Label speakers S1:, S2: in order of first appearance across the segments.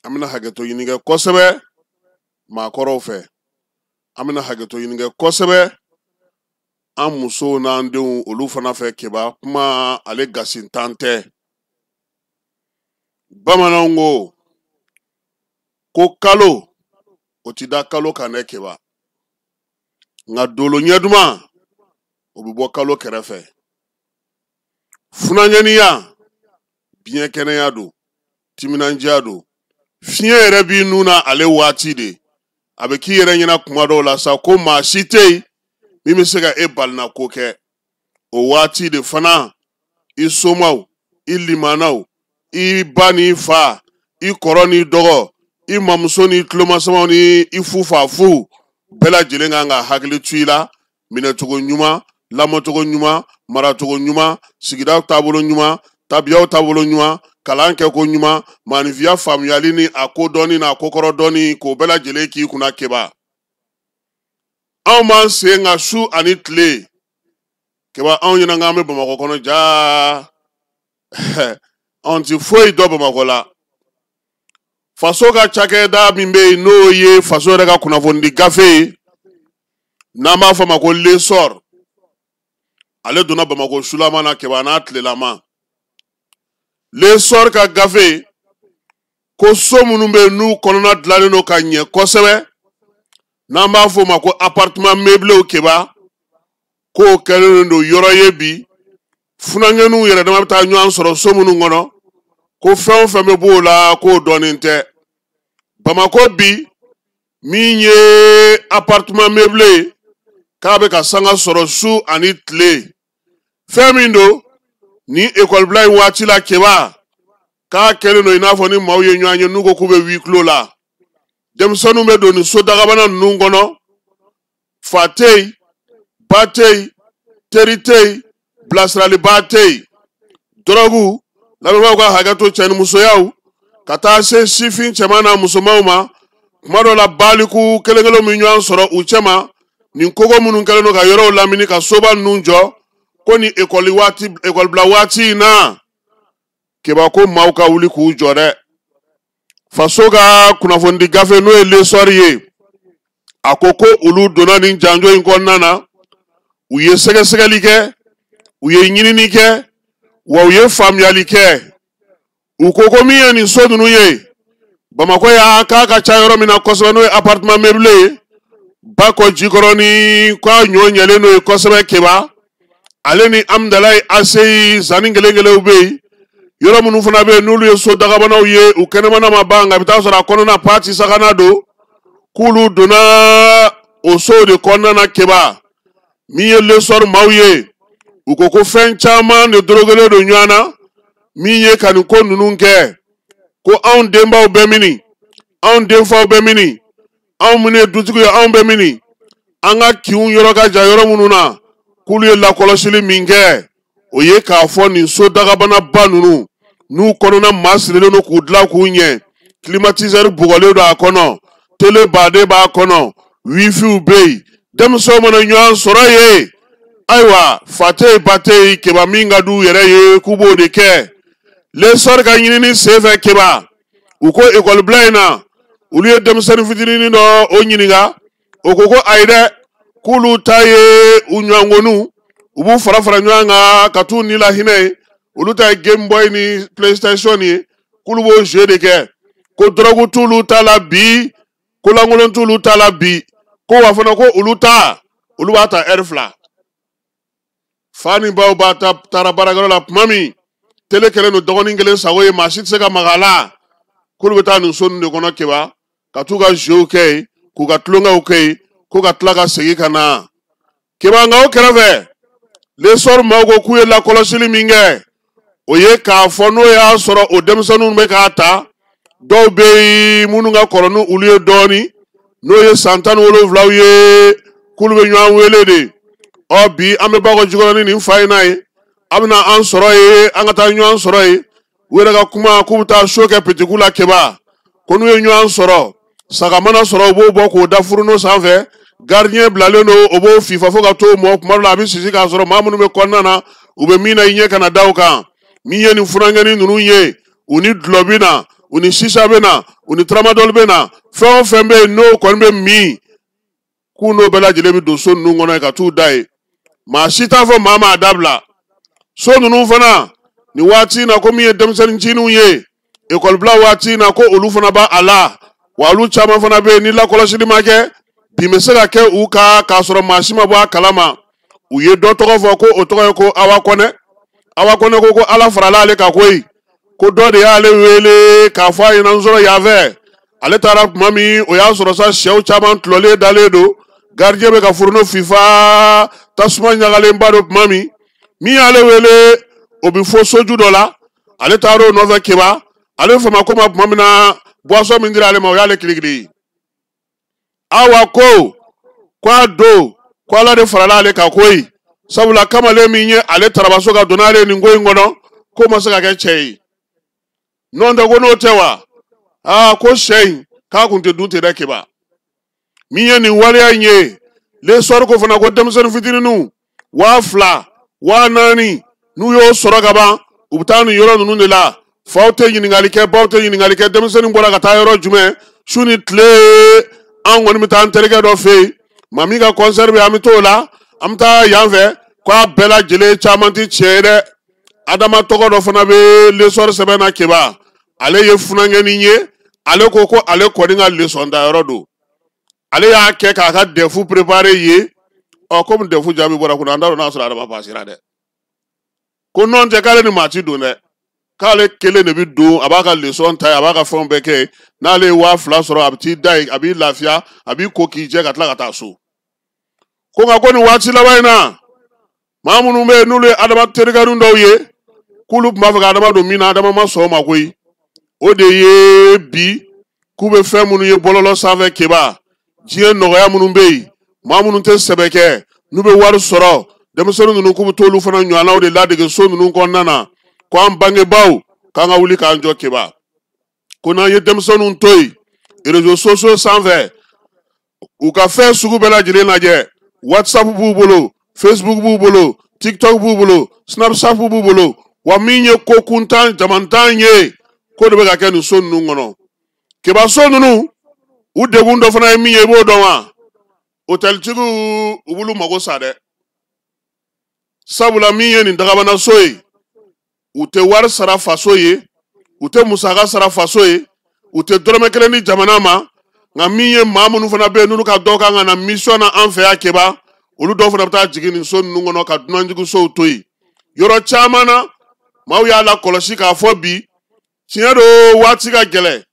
S1: An bɛna hakɛto ɲini kɛ kosɛbɛ maakɔrɔw fɛ, an bɛna hakɛto ɲini kɛ kosɛbɛ an musow n'an denw olu fana fɛ. Keba, kuma ale gasintan tɛ. Bamananw ko kalo o ti da kalo kan dɛ Keba, nka dolo ɲɛ duman o bɛ bɔ kalo kɛrɛfɛ. Funankɛniya biɲɛ kɛnɛya don, timinandiya don, fiɲɛ yɛrɛ b'i nun na ale waati de. A bɛ k'i yɛrɛ ɲɛna kuma dɔw la sa ko maa si tɛ yen min bɛ se ka e balina ko kɛ. O waati de fana i somaw, i limanaw, i ba n'i fa, i kɔrɔ n'i dɔgɔ, i mamuso n'i tulomasamaw ni i fufafu bɛɛ lajɛlen kan ka hakili to i la. Minɛcogo ɲuman, lamɔcogo ɲuman, maracogo ɲuman, sigida taabolo ɲuman, tabiyaw taabolo ɲuman, kalan kɛko ɲuman, maanifinya faamuyali ni a ko dɔnni n'a kokɔrɔ dɔnni, k'o bɛɛ lajɛlen k'i kunna. Keba, anw b'an sen ka su ani tile. Keba, anw ɲɛna k'an bɛ Bamakɔ kɔnɔ jaa, anw ti foyi dɔn Bamakɔ la. Faso ka cakɛda min bɛ yen, n'o ye faso yɛrɛ ka kunnafonidi gafe ye, n'an b'a fɔ a ma ko L'Essor, ale donna Bamakɔ sulama na Keba n'a tilelama. L'Essor ka gafe ko so minnu bɛ yen n'u kɔnɔna dilannen don ka ɲɛ kosɛbɛ, n'an b'a fɔ o ma ko appartement meublé, Keba, k'o kɛlen don yɔrɔ ye bi funankɛninw yɛrɛ dama bɛ taa ɲɔgɔn sɔrɔ so minnu kɔnɔ, ko fɛn o fɛn bɛ b'o la k'o dɔnnen tɛ. Bamakɔ bi, min ye appartement meublé ye, k'a bɛ ka sanga sɔrɔ su ani tile. Fɛn min don ni ekɔlibila in waati la, Keba, k'a kɛlen don i n'a fɔ ni maaw ye ɲɔgɔn ye n'u ko k'u bɛ huis clos la. Denmisɛnninw bɛ don nin so dagabana ninnu kɔnɔ, fa tɛ yen, ba tɛ yen, teri tɛ yen, bilasiralibaa tɛ yen. Dɔrɔgu, lamɛnbaaw ka hakɛ to, cɛnimusoyaw ka taa se sifin cɛman n'a musomanw ma, kuma dɔ la baliku kelen kelen bɛ ɲɔgɔn sɔrɔ u cɛma nin kogo minnu kɛlen don ka yɔrɔw lamini ka soba ninnu jɔ, ko ni ekɔli waati, ekɔlibila waati in na, Keba, ko maaw ka wuli k'u jɔ dɛ. Faso ka kunnafonidi gafe, n'o ye L'Essor ye, a ko ko olu donna nin janjo in kɔnɔna na, u ye sɛgɛsɛgɛli kɛ, u ye ɲinini kɛ, wa u ye faamuyali kɛ. U ko ko min ye nin so ninnu ye Bamakɔ yan, k'a ka ca yɔrɔ min na kosɛbɛ, n'o ye appartement meublé ye Bakɔ Jikɔrɔni, k'a ɲɔ ɲɛlen n'o ye kosɛbɛ. Keba, ale ni Amudalayi ACI zanni kelen kelenw bɛ yen, yɔrɔ minnu fana bɛ yen n'olu ye so dagabanaw ye, u kɛnɛmana ma ban, nka i bɛ taa sɔrɔ a kɔnɔna paati sagana don, k'olu donna o sow de kɔnɔna na. Keba, min ye L'Essor maaw ye, u ko ko fɛn caman de dorogelen don ɲɔgɔn na min ye ka nin ko ninnu kɛ, ko anw denbaw bɛ mini, anw denfaw bɛ mini, anw minnu ye dutigiw ye, anw bɛ mini, an ka kinw yɔrɔ ka jan yɔrɔ minnu na, k'olu ye lakɔlɔsili min kɛ, o ye k'a fɔ nin so dagabanaba ninnu n'u kɔnɔna maa sirilen don k'u dilan k'u ɲɛ, climatiseur bugɔlen don a kɔnɔ, télé baden b'a kɔnɔ, wifiw bɛ yen, denmisɛnw mana ɲɔgɔn sɔrɔ yen, ayiwa, fa tɛ yen, ba tɛ yen. Keba, min ka d'u yɛrɛ ye, k'u b'o de kɛ. L'Essor ka ɲinini senfɛ, Keba, u ko ekɔlibila in na, olu ye denmisɛnnin fitinin dɔ o ɲininka, o ko ko ayi dɛ, k'olu ta ye u ɲɔgɔnw, u b'u fara fara ɲɔgɔn kan ka t'u ni la hinɛ ye, olu ta ye Game Boy ni PlayStation ye, k'olu b'o jeu de kɛ, ko dɔrɔgu t'olu ta la bi, ko lankolon t'olu ta la bi, ko wa fana ko olu ta, olu b'a ta ɛri 2. Fa ni baw b'a ta taara baarakɛyɔrɔ la tuma min, télé kɛlen don dɔgɔnin kelen sago ye, maa si tɛ se ka maga a la, k'olu bɛ taa nin so ninnu de kɔnɔ, Keba, ka t'u ka jeuw kɛ yen, k'u ka tulonkɛw kɛ yen, ko ka tila ka segin ka na. Keba, nka o kɛrɛfɛ, L'Essor maaw ko k'u ye lakɔlɔsili min kɛ, o ye k'a fɔ n'o y'a sɔrɔ o denmisɛnninw bɛ k'a ta, dɔw bɛ yen minnu ka kɔrɔ ni olu ye dɔɔnin, n'o ye san 17w ye, k'olu bɛ ɲɔgɔn wele de, ɔ bi an bɛ Bakɔ Jikɔrɔni nin fa in na ye, a bɛna an sɔrɔ yen, an ka taa ɲɔgɔn sɔrɔ yen. U yɛrɛ ka kuma, k'u bɛ taa so kɛ pitiku la. Keba, ko n'u ye ɲɔgɔn sɔrɔ, saga mana sɔrɔ, u b'o bɔ k'o da fourneau sanfɛ, gardien bilalen don, o b'o fifa fo ka t'o mɔ. Kuma dɔ la a bɛ sisi k'a sɔrɔ maa minnu bɛ kɔnɔna na, u bɛ min na, i ɲɛ kana da o kan. Min ye nin funankɛnin ninnu ye, u ni dulɔ bɛ na, U ni sisa bɛ na, u ni tramadol bɛ na, fɛn o fɛn bɛ yen n'o kɔni bɛ min, k'u n'o bɛɛ lajɛlen bɛ don so ninnu kɔnɔ yen ka t'u da yen. Maa si t'a fɔ maa m'a dabila. So ninnu fana nin waati in na, ko min ye denmisɛnnin ncininw ye ekɔlibila waati in na, ko olu fana b'a la, wa olu caman fana bɛ yen ni lakɔlɔsili ma kɛ, bin bɛ se ka kɛ u kan k'a sɔrɔ maa si ma bɔ a kalama. U ye dɔ tɔgɔ fɔ ko o tɔgɔ ye ko Awa Kɔnɛ. Awa Kɔnɛ ko ko Ala farala ale kan koyi, ko dɔ de y'ale wele k'a fɔ a ɲɛna n sɔrɔ yan fɛ. Ale taara tuma min, o y'a sɔrɔ sa sɛw caman tulɔlen dalen don, gardien bɛ ka fourneau fifa, tasuma ɲagalenba don. Tuma min, min y'ale wele, o bɛ fɔ soju dɔ la, ale taara o nɔfɛ Keba. Ale fama ko ma tuma min na, boisson min dira ale ma, o y'ale kirikiri. Awa ko a don ko Ala de farala ale kan koyi, sabula kamalen min ye ale tarabaso ka don n'ale nin ko in kɔnɔ, k'o ma se ka kɛ cɛ ye. N'o tɛ ko n'o tɛ wa, aa ko sɛ in k'a kun tɛ dun ten dɛ Keba. Min ye nin waleya in ye, L'Essor ko fana ko denmisɛnnin fitininw 2000, 4000, n'u y'o sɔrɔ ka ban, u bɛ taa nin yɔrɔ ninnu de la. Faw tɛ ɲininkali kɛ, baw tɛ ɲininkali kɛ, denmisɛnnin bɔra ka taa yɔrɔ jumɛn su ni tile. An kɔni bɛ taa an terikɛ dɔ fɛ yen, maa min ka concert bɛ yen, an bɛ t'o la, an bɛ taa yan fɛ. K'a bɛɛ lajɛlen caman tɛ tiɲɛ ye dɛ. Adama tɔgɔ dɔ fana bɛ L'Essor sɛbɛn na Keba, ale ye funankɛnin ye, ale ko ko ale kɔni ka leçon dayɔrɔ don, ale y'a kɛ k'a ka DEF préparer ye. Ɔ komi DEF jaabi bɔra kunna, an t'a dɔn n'a sɔrɔ Adama pasera dɛ. Ko nɔn tɛ k'ale ni maa ti don dɛ, k'ale kelen de bɛ don, a b'a ka leçon ta yen, a b'a ka fɛnw bɛɛ kɛ yen. N'ale ye 2000 sɔrɔ, a bɛ t'i da yen, a b'i lafiya, a b'i ko k'i jɛ ka tila ka taa so. Ko nka ko nin waati laban in na, maa minnu bɛ yen n'olu ye Adama terikɛnin dɔw ye, k'olu tun b'a fɛ ka Adama don min na, Adama ma sɔn o ma koyi. O de ye bi k'u bɛ fɛn minnu ye bɔlɔlɔ sanfɛ Keba, diɲɛ nɔgɔya minnu bɛ yen, maa minnu tɛ sɛbɛ kɛ n'u bɛ wari sɔrɔ, denmisɛnnin ninnu k'u bɛ t'olu fana ɲɔgɔnnaw de ladege so ninnu kɔnɔna na. Ko an bangebaaw k'an ka wuli k'an jɔ Keba, ko n'an ye denmisɛnninw to yen réseaux sociaux sanfɛ, u ka fɛn sugu bɛɛ lajɛlen lajɛ, WhatsApp b'u bolo, Facebook b'u bolo, TikTok b'u bolo, Snapchat b'u bolo, wa min ye ko kuntan jamantan ye, ko de bɛ ka kɛ nin so ninnu kɔnɔ. Keba, so ninnu u degun dɔ fana ye min ye, i b'o dɔn wa? Hôteltigiw u b'olu mago sa dɛ, sabula min ye nin dagabana so ye, u tɛ wari sara faso ye, u tɛ musaka sara faso ye, u tɛ dɔrɔmɛ kelen di jamana ma. Nka min ye maa minnu fana bɛ yen n'olu ka dɔ kan ka na mission na an fɛ yan Keba, olu dɔw fana bɛ taa jigin nin so ninnu kɔnɔ ka dunanjiginsow to yen. Yɔrɔ caman na, maaw y'a lakɔlɔsi k'a fɔ bi, tiɲɛ don waati ka gɛlɛn,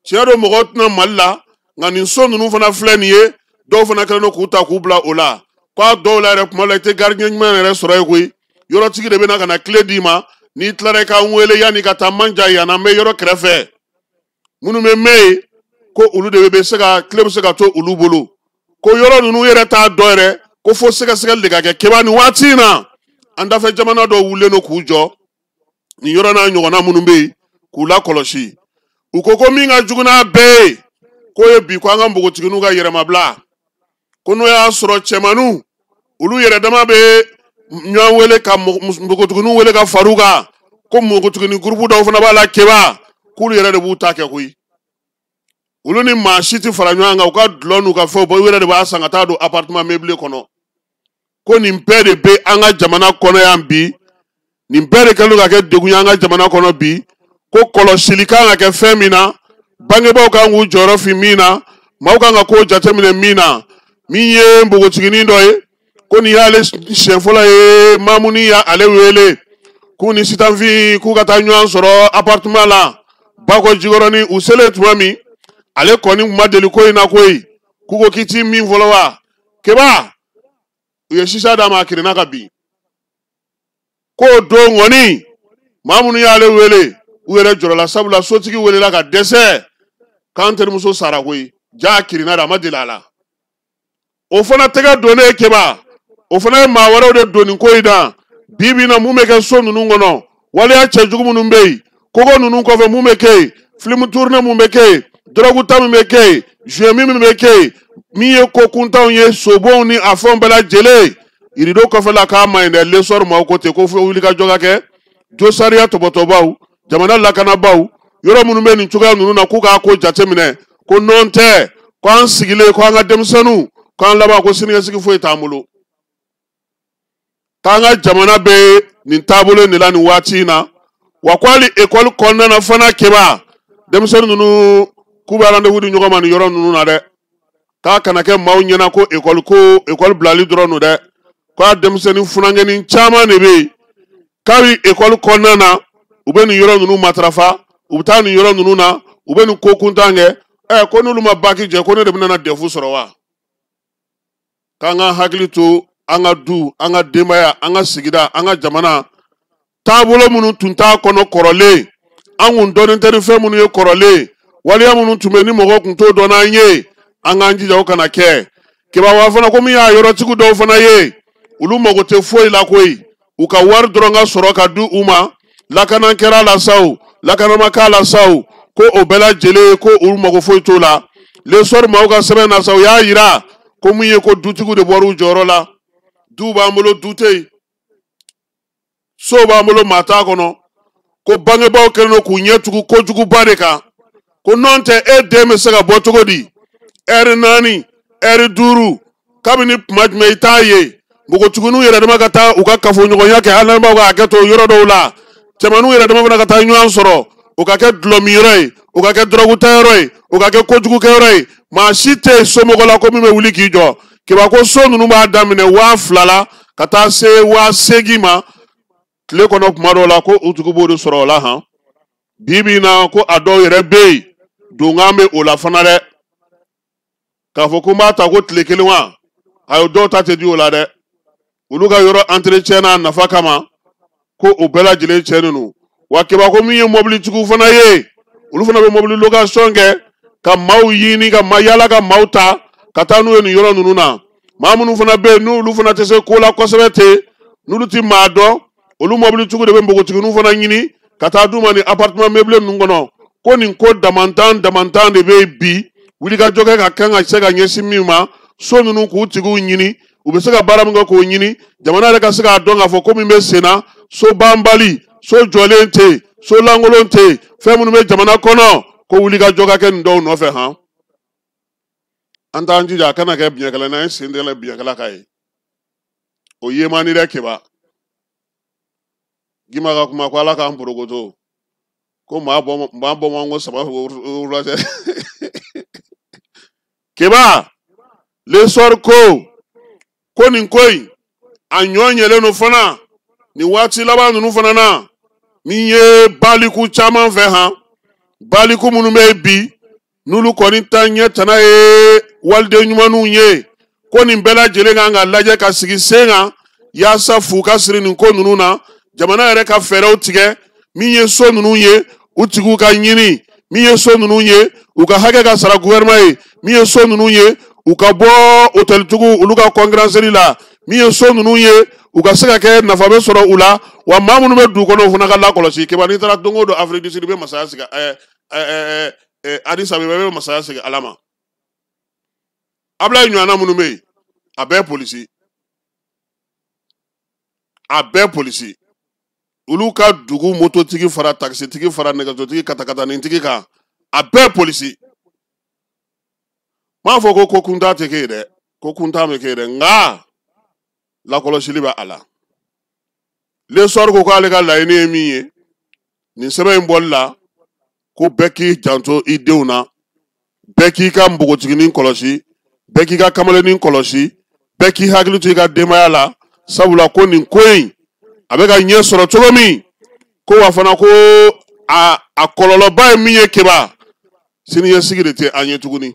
S1: tiɲɛ don mɔgɔw tɛna Mali la, nka nin so ninnu fana filɛ nin ye, dɔw fana kɛlen don k'u ta k'u bila o la. K'a dɔw la yɛrɛ, kuma la i tɛ gardien ɲuman yɛrɛ sɔrɔ yen koyi, yɔrɔtigi de bɛ na ka na tile d'i ma, n'i tilara i ka n wele yanni ka taa manja yan na, n bɛ yɔrɔ kɛrɛfɛ. Minnu bɛ mɛn yen, ko olu de bɛ se ka tile bɛ se ka to olu bolo, ko yɔrɔ ninnu yɛrɛ t'a dɔn yɛrɛ, ko fo sɛgɛsɛgɛli de ka kɛ Keba. Nin waati in na, an dafɛ jamana dɔw wulilen don k'u jɔ nin yɔrɔ n'a ɲɔgɔnna minnu bɛ yen k'u lakɔlɔsi. U ko ko min ka jugu n'a bɛɛ ye, k'o ye bi ko an ka npogotigininw ka yɛrɛmabila, ko n'o y'a sɔrɔ cɛmaninw olu yɛrɛ dama bɛ ɲɔgɔn wele ka npogotigininw wele ka far'u kan, ko npogotiginin gurupu dɔw fana b'a la Keba, k'olu yɛrɛ de b'u ta kɛ koyi. Olu ni maa si tɛ fara ɲɔgɔn kan, u ka dulɔ n'u ka fɛnw bɔ, u yɛrɛ de b'a san ka taa don appartement meublé kɔnɔ. Ko nin bɛɛ de bɛ an ka jamana kɔnɔ yan bi, nin bɛɛ de kɛlen ka kɛ degun ye an ka jamana kɔnɔ bi. Ko kɔlɔsili kan ka kɛ fɛn min na, bangebaaw kan k'u jɔyɔrɔ fin min na, maaw kan ka ko jateminɛ min na. Min ye npogotiginin dɔ ye, ko nin y'ale siɲɛ fɔlɔ ye Mamuni y'ale wele k'u ni Sitanfin k'u ka taa ɲɔgɔn sɔrɔ appartement la Bakɔ Jikɔrɔni. U selen tuma min, ale kɔni kun ma deli ko in na koyi. K'u ko k'i t'i min fɔlɔ wa Keba, u ye sisa d'a ma, a kirinna ka bin. K'o don kɔni, maa minnu y'ale wele, u yɛrɛ jɔrɔla, sabula sotigi welela ka dɛsɛ k'an terimuso sara koyi, ja a kirinna de, a ma deli a la. O fana tɛgɛ donnen Keba, o fana ye maa wɛrɛw de don nin ko in na. Bi bi in na, mun bɛ kɛ so ninnu kɔnɔ, waleya cɛjugu minnu bɛ yen, kogo ninnu kɔfɛ mun bɛ kɛ yen, film tourné mun bɛ kɛ yen, drogue ta min bɛ kɛ yen, jouet min bɛ kɛ yen, min ye ko kuntanw ye, sobonw ni a fɛnw bɛɛ lajɛlen, irido kɔfɛla k'a ma ɲi dɛ. L'Essor maaw ko ten ko fo wulikajɔ ka kɛ, josariya tɔbɔtɔbaw, jamana lakanabaaw, Yɔrɔ minnu bɛ nin cogoya ninnu na, k'u k'a ko jateminɛ, ko nɔn tɛ, ko an sigilen, ko an ka denmisɛnninw, k'an laban ko siniɲɛsigi foyi t'an bolo, k'an ka jamana bɛ nin taabolo in de la nin waati in na. Wa ko hali ekɔli kɔnɔna na fana, Keba, denmisɛnnin ninnu k'u bɛ rendez-vous di ɲɔgɔn ma nin yɔrɔ ninnu na dɛ, k'a kana kɛ maaw ɲɛna ko ekɔli ko ekɔli bilali dɔrɔn don dɛ, k'a denmisɛnnin funankɛnin caman de bɛ yen kabi ekɔli kɔnɔna na, u bɛ nin yɔrɔ ninnu matarafa, u bɛ taa nin yɔrɔ ninnu na, u bɛ nin ko kuntan kɛ. Ko n'olu ma baki jɛ, ko ne de bɛna na dɛfu sɔrɔ wa? K'an ka hakili to an ka du, an ka denbaya, an ka sigida, an ka jamana taabolo minnu tun t'a kɔnɔ kɔrɔlen, an kun dɔnnen tɛ ni fɛn minnu ye kɔrɔlen, waleya minnu tun bɛ ni mɔgɔw kun t'o dɔn n'an ye, an k'an jija o kana kɛ. Keba, wa fana ko min y'a yɔrɔtigiw dɔw fana ye, olu mago tɛ foyi la koyi, u ka wari dɔrɔn ka sɔrɔ ka di u ma, lakana kɛra la sa o, lakana ma k'a la sa o, ko o bɛɛ lajɛlen, ko olu mago foyi t'o la. L'Essor maaw ka sɛbɛn na sa, u y'a yira ko mun ye, ko dutigiw de bɔra u jɔyɔrɔ la. Du b'an bolo, du tɛ yen, so b'an bolo, maa t'a kɔnɔ, ko bangebaaw kɛlen don k'u ɲɛ tugu kojuguba de kan, ko nɔn tɛ, e den bɛ se ka bɔ cogo di ɛri 4, ɛri 5, kabini tuma jumɛn i t'a ye? Npogotigininw yɛrɛ dama ka taa u ka kafoɲɔgɔnya kɛ, hali n'an b'aw ka hakɛ to yɔrɔ dɔw la, cɛmaninw yɛrɛ dama fana ka taa ɲɔgɔn sɔrɔ, o ka kɛ dulɔminyɔrɔ ye, o ka kɛ dɔrɔgutayɔrɔ ye, o ka kɛ kojugukɛyɔrɔ ye, maa si tɛ yen somɔgɔ la ko min bɛ wuli k'i jɔ. Keba, ko so ninnu b'a daminɛ 2000 la ka taa se 8000 ma tile kɔnɔ kuma dɔw la, ko u tigi b'o de sɔrɔ o la han. Bi bi in na, ko a dɔw yɛrɛ bɛ yen, donkan bɛ o la fana dɛ, k'a fɔ ko n b'a ta ko tile kelen wa, ayi, dɔw ta tɛ di o la dɛ, olu ka yɔrɔ entretien n'a nafa kama, ko o bɛɛ lajɛlen tiɲɛnen don. Wa Keba, ko min ye mɔbilitigiw fana ye, olu fana bɛ mɔbili location kɛ ka maaw ɲini ka ma yala ka maaw ta ka taa n'u ye nin yɔrɔ ninnu na. Maa minnu fana bɛ yen, n'olu fana tɛ se ko la kosɛbɛ ten, n'olu ti maa dɔn, olu mɔbilitigiw de bɛ npogotigininw fana ɲini ka taa d'u ma nin appartement meublé ninnu kɔnɔ. Ko nin ko damantan damantan de bɛ yen bi, wulikajɔ kɛ ka kan ka se ka ɲɛsin min ma, so ninnu k'u tigiw ɲini, u bɛ se ka baara min kɛ k'o ɲini, jamana yɛrɛ ka se k'a dɔn k'a fɔ ko min bɛ sen na, so banbali, so jɔlen tɛ yen, so lankolon tɛ yen, fɛn minnu bɛ jamana kɔnɔ, ko wulikajɔ ka kɛ nin dɔw nɔfɛ han. An t'an jija a kana kɛ biɲɛkala n'an ye sen tigɛ biɲɛkala ka ye, o ye man di dɛ. Keba Gima ka kuma ko Ala k'an porokoto, ko maa bɔ maa bɔ man ko saba wula cɛ. Keba, L'Essor ko nin ko in a ɲɔ ɲɛlen don fana nin waati laban ninnu fana na, min ye baliku caman fɛ han, baliku minnu bɛ yen bi, n'olu kɔni ta ɲɛ tana ye waliden ɲumanw ye, ko nin bɛɛ lajɛlen kan ka lajɛ ka sigi sen kan yaasa fu ka siri nin ko ninnu na, jamana yɛrɛ ka fɛɛrɛw tigɛ. Min ye so ninnu ye, u tigiw ka ɲini, min ye so ninnu ye, u ka hakɛ ka sara gouvernement ye, min ye so ninnu ye, u ka bɔ hôteltigiw olu ka concurrence la, min ye so ninnu ye, u ka se ka kɛ nafa bɛ sɔrɔ u la, wa maa minnu bɛ du kɔnɔ, o fana ka lakɔlɔsi. Keba, n'i taara don o don Afrique du Sud, i bɛ masaya sigi ɛɛ ɛɛ ɛɛ Addis Abeba, i bɛ masaya sigi Ala ma. Abulayi ɲɔgɔnna minnu bɛ yen, a bɛɛ polisi, a bɛɛ polisi. Olu ka dugu mototigi fara takisitigi fara nɛgɛsotigi katakatanin kan, a bɛɛ polisi. N m'a fɔ ko kuntan tɛ kɛ yen dɛ, ko kuntan bɛ kɛ yen dɛ, nka lakɔlɔsili bɛ a la. L'Essor ko k'ale ka laɲini ye min ye nin sɛbɛn in bɔli la, ko bɛɛ k'i janto i denw na, bɛɛ k'i ka npogotiginin kɔlɔsi, bɛɛ k'i ka kamalennin kɔlɔsi, bɛɛ k'i hakili to i ka denbaya la, sabula ko nin ko in a bɛ ka ɲɛ sɔrɔ cogo min, ko wa fana ko a kɔlɔlɔba ye min ye, Keba, siniɲɛsigi de tɛ an ye tuguni.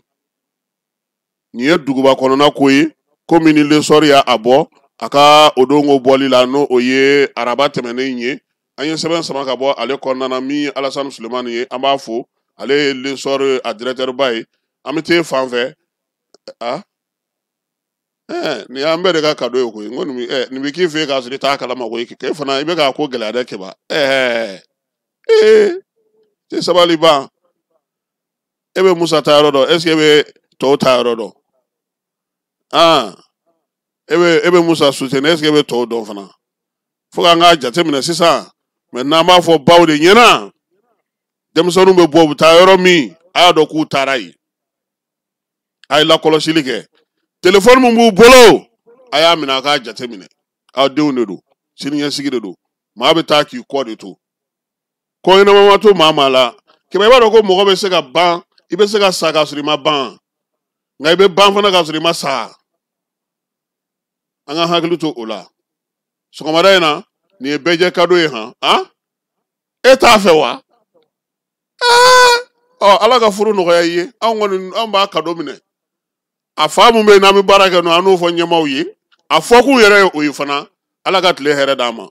S1: Nin ye duguba kɔnɔna ko ye, ko min ni L'Essor y'a bɔ a ka o don ko bɔli la, n'o o ye araba tɛmɛnen ye. An ye sɛbɛn sama ka bɔ ale kɔnɔna na, min ye Alasani Sulemani ye, an b'a fo, ale ye L'Essor a directeur ba ye. An bɛ t'e fan fɛ. A nin y'an bɛɛ de ka cadeau ye koyi. N ko nin nin bɛ k'i fɛ yen k'a sɔrɔ i t'a kalama koyi. K'e fana i bɛ k'a ko gɛlɛya dɛ, Keba. Ee, tɛ sabali ban, e bɛ Musa ta yɔrɔ dɔn, est ce que e bɛ tɔw ta yɔrɔ dɔn? E bɛ Musa soutenir, est ce que e bɛ tɔw dɔn fana? Fo k'an k'a jateminɛ sisan. Maintenant, an b'a fɔ baw de ɲɛna. Denmisɛnninw bɛ bɔ, u bɛ taa yɔrɔ min, a y'a dɔn k'u taara yen. A ye lakɔlɔsili kɛ. Telefɔni min b'u bolo, a y'a minɛ, a k'a jate minɛ. Aw denw de don, siniɲɛsigi de don. Maa bɛ taa k'i kɔ de to. Ko ɲɛnama ma to maa maa la. Kɛmɛ, i b'a dɔn ko mɔgɔ bɛ se ka ban, i bɛ se ka sa k'a sɔrɔ i ma ban, nka i bɛ ban fana k'a sɔrɔ i ma sa. An ka hakili to o la. Sɔgɔmada in na, nin ye bɛɛjɛ kado ye han. Han, e t'a fɛ wa? Ɔ, Ala ka furu nɔgɔya i ye. Anw kɔni, anw b'a kado minɛ. A fa mun bɛ yen n'an bɛ baara kɛ n'o, an n'o fɔ ɲɛmaaw ye. A fɔkun yɛrɛ ye o ye fana. Ala ka tile hɛrɛ d'an ma.